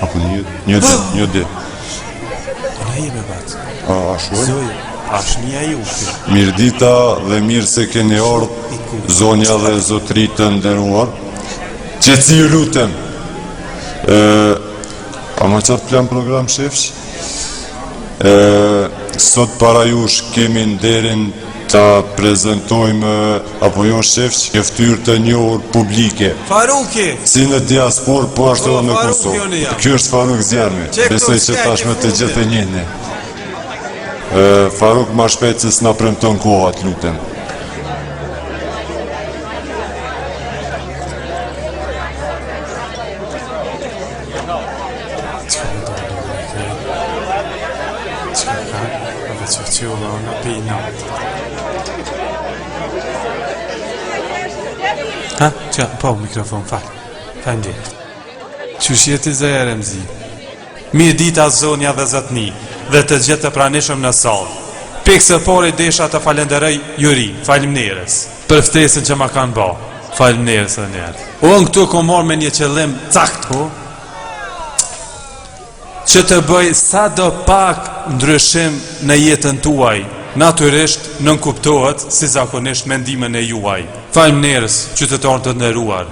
Apo një, një dy, një dy. Na jemi bat. A, a shkojmë? Zoj, a është një ju ky? Mirëdita dhe mirë se keni ardhë zonja dhe zotri të nderuar. Qetësi ju lutem. E, a ma qatë plan program shefsh? E, sot para jush kemi nderin ta prezentojmë apo jo shefsh një fytyrë të njohur publike. Faruki! Si në diasporë, po ashtu edhe në Faruk Kosovë. joni jam. Ky është Faruk Zjarmi. Qe këtu Besoj që s'ka tashmë ke të gjithë e njihni. E, Faruk ma shpejt se s'na premton koha, të lutem. Çka më do të bëj? Çka ka? Po veç u qulla unë pi natë. Ha? Çka? Po, mikrofon, fal. Faleminderit. Qysh je ti Zeje Remzi? Mirë dita zonja dhe zotni dhe të gjithë të pranishëm në sallë. Pikë së pari desha të falenderoj jurin, faleminderit për ftesën që ma kanë ba. Faleminderit edhe një herë. Unë këtu kom ardhë me një qëllim caktu, që të bëj sado pak ndryshim në jetën tuaj. Natyrisht, nënkuptohet si zakonisht me ndihmën e juaj. Faleminderit, qytetarë të nderuar.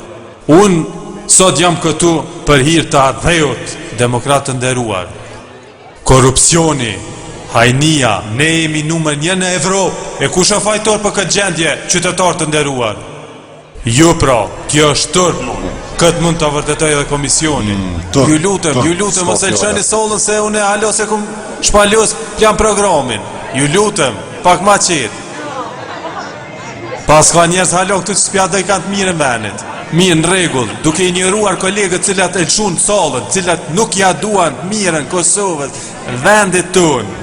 Unë sot jam këtu për hir të atdheut, demokratë të nderuar. Korrupsioni, hajnia, ne jemi numër një në Evropë. E kush është fajtor për këtë gjendje, qytetarë të nderuar? Ju pra, kjo është turp. Këtë mund ta vërtetoj edhe komisioni. Mm, turp, ju lutem, turp, ju lutem, mos e s'ka lëshoni fjala. sallën se unë hala s'e kum shpalos plan programin. Ju lutem, pak ma qetë. Pas ka njerëz hala këtu që s'pja dojkan të mirën venit. Mirë në rregull, duke injoruar kolegët cilat e lëshun sallën, cilat nuk ja duan të mirën Kosovës, vendit tonë.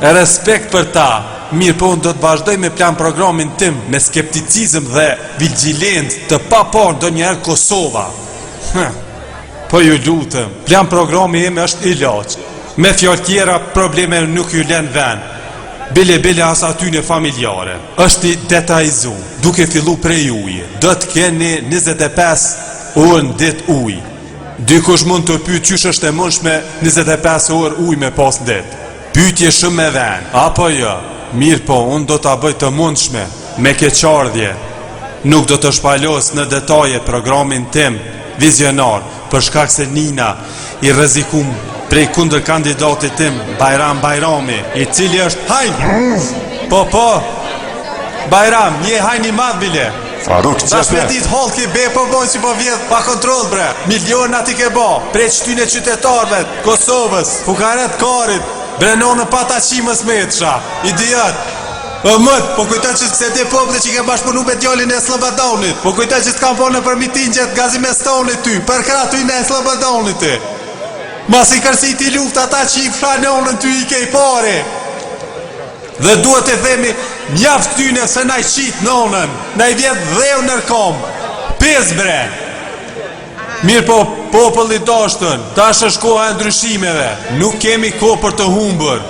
E respekt për ta. Mirë, po unë do të vazhdoj me plan programin tim me skepticizëm dhe vigjilencë të paparë ndonjëherë Kosova. Hë. Po ju lutem, plan programi im është ilaç. Me fjalë tjera, probleme nuk ju lën vend. Bile bile as atyne familjare. Është i detajizu, duke fillu prej uji. Do të keni 25 orë në ditë ujë. Dikush mund të pyet qysh është e mundshme 25 orë ujë me pas në ditë. Pyetje shumë me vend, apo jo? Mirë po, unë do ta bëj të mundshme, me keqardhje. Nuk do të shpalos në detaje programin tim vizionar, për shkak se nina i rrezikum prej kundër kandidatit tim, Bajram Bajrami, i cili është hajn! Po, po! Bajram, je hajn i madh bile! Faruk, Tash me qepe. ditë hallki be po bojnë që po vjedh pa kontroll bre. Miliona ti ke ba, prej qtyne qytetarëve, Kosovës, fukaret karit, bre nonën pa ta qimës me tsha, idiot. Po mët, po kujtoj që se ti populli që ke bashkëpunu me djalin e Slobodonit. Po kujtoj që s'kam po nëpër mitingjet Gazimestonit ty, për krah ty në Slobodonit ty. Masi kërsiti luftë ata që i fsha nonën ty i ke i pari. Dhe duhet të themi, mjaft tyne se na i qit nonën, na i vjet dheu nër kom. Pes bre. Mirë po, populli dashtën, tash është koha e ndryshimeve. Nuk kemi kohë për të humbur.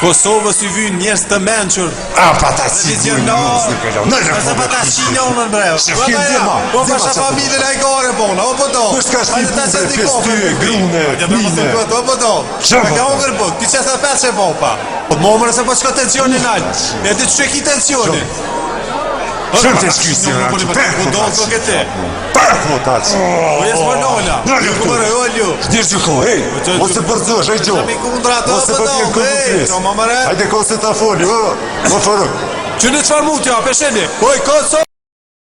Kosovës i vynë njerëz të mençur. A, pa ta qi Vizionar. Ose pa ta qi nonën bre. Se fkin zima, Po zima pasha qa po. familjen ai gore bona, o po do. Kush ka shpi Hajde ta punë, qes një pes kofe, ty, pi. grune, Hajde, bre, mos mine. u kot, o po do. Qa Pa po ka do? hongër buk, ti qes e pesë e bo pa. Po mo mërë se po shko tensionin nalt. E di që e ki tensionin. Shumë të shky si Nuk po ora, po pe, po do po të këtë. Pa po ta qi. Po jes po nola. Nalë Ju këtu. ku mërë olju. Shdirë që ko, hej, mos e përzosh, ej gjo. Jemi kundra ato, Mos e po do, përgjën këtu ej, pjesë. to ma mëre. Hajde ko se ta foli, o, o Faruk. Që në çfarë mund t'ja, pesheni? Oj, Kosovë!